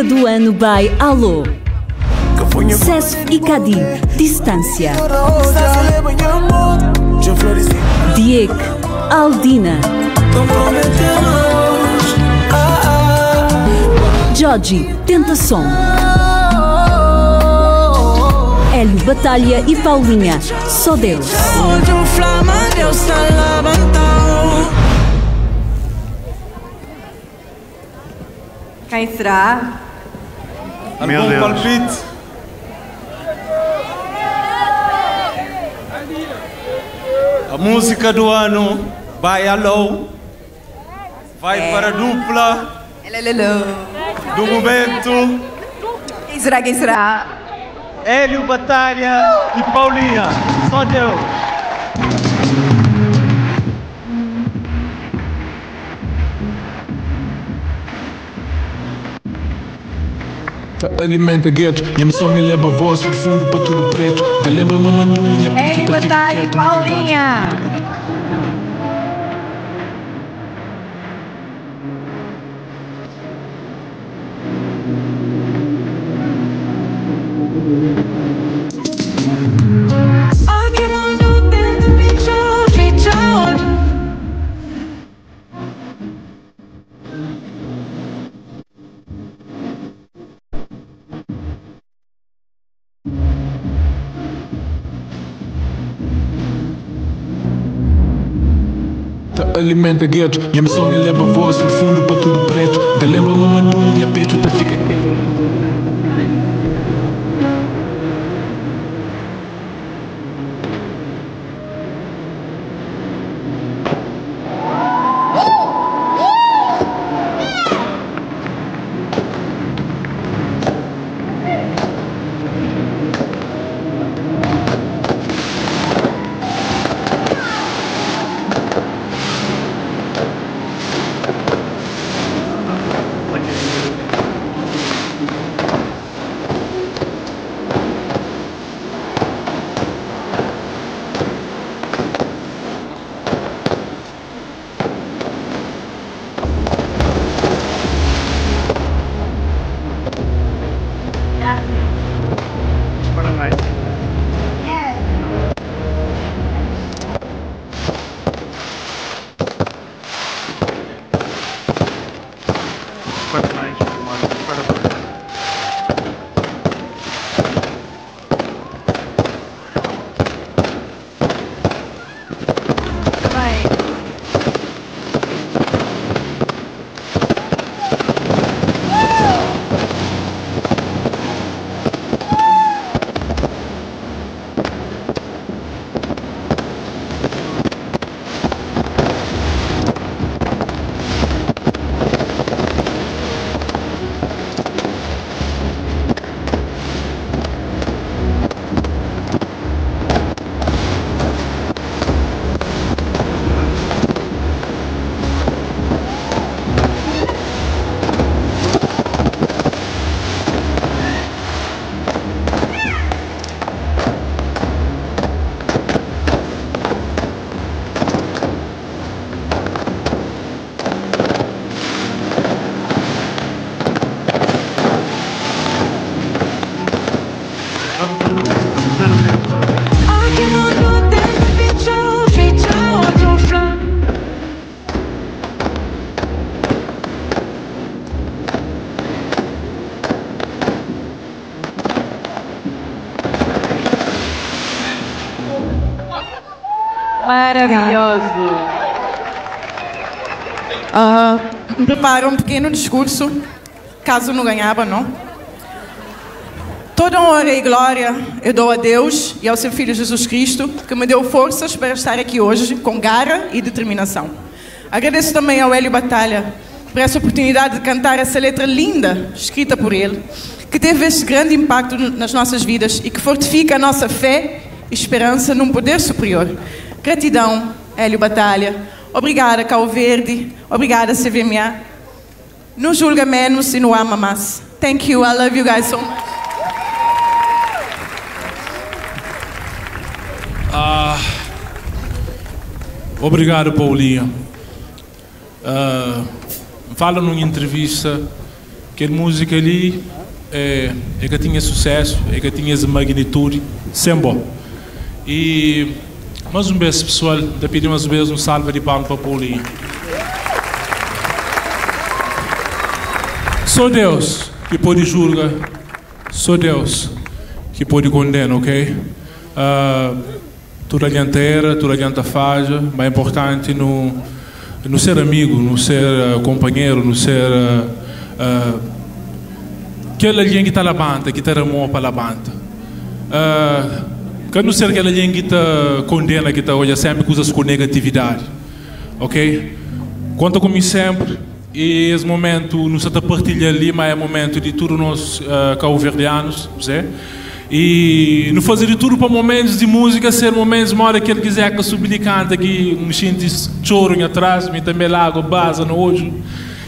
Do ano by Alô. Sesf e Cadi, Distância. Diek, Aldina. Joji, Tentação. Hélio Batalha e Paulinha, Só Deus. Quem será? Meu Algum Deus. palpite? A música do ano vai alô, vai É. para a dupla Hello, do momento Quem será? Quem será? Hélio Batalha e Paulinha. Só Deus. Ta alimenta gueto, minha missão é leva voz profundo para tudo preto. Te lembra mamãe, minha Ei, puta, fica Batalha e quieto. Paulinha! Ta alimenta gueto, minha missão é leva voz profundo para tudo preto. Te lembra mamãe, minha peito tá fica quieto. Parabéns. Parabéns, irmão. Parabéns. Vai. Maravilhoso! Prepara um pequeno discurso, caso não ganhava, não? Toda honra e glória eu dou a Deus e ao seu Filho Jesus Cristo, que me deu forças para estar aqui hoje com garra e determinação. Agradeço também ao Hélio Batalha por essa oportunidade de cantar essa letra linda, escrita por ele, que teve esse grande impacto nas nossas vidas e que fortifica a nossa fé e esperança num poder superior. Gratidão, Hélio Batalha. Obrigada, Cabo Verde. Obrigada, CVMA. Não julga menos e não ama mais. Thank you. I love you guys so much. Obrigado, Paulinha. Fala numa entrevista Kel múzika li é é ka tinha susésu, é ka tinha es magnitudi sen bo. I más un bês pesoal, N ta pidi más un bês un salva di palmu pa Paulinha. Sô Deus ki pode julga, sô Deus ki pode kondena, ok? Tudu algen ta era, tudu algen ta fadja, ma é inportanti nu nu ser amigu, nu ser konpanheru, nu ser kel algen ki ta labanta, ki ta da mô pa labanta. Ka nu ser kel algen ki ta kondena, ki ta odja sénpri kuzas ku negatividadi, ok? Konta ku mi sénpri i es momentu nu sta ta partilha-l li, ma é momentu di tudu nos kabuverdianus, I nu faze di tudu pa momentus di múzika ser momentus moda kel ki Zeka subi li kanta ki N xinti txoru nha tras, mi tanbe lágua baza na odju.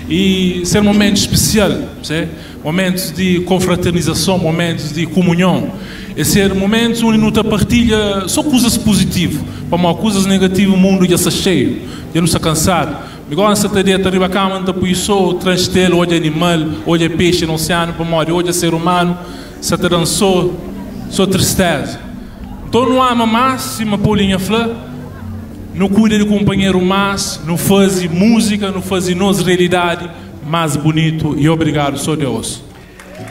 I ser momentus spesial, percebe? Momentus di konfraternizason, momentus di kumunhon. E ser momentus undi nu ta partilha so kuzas puzitivu, pamodi kuzas negativu mundu dja sta xeiu, dja nu sta kansadu. Mi gosi N sta ta deta riba kama N ta pui so transtelu, odja animal, odja pexi na osianu pamodi odja ser umanu. Sa ta da-m so so tristeza. Nton nu ama más, sima Paulinha fla, nu kuida di kunpanheru más, nu faze múzika, nu faze nos realidadi más bunitu i obrigadu so Deus.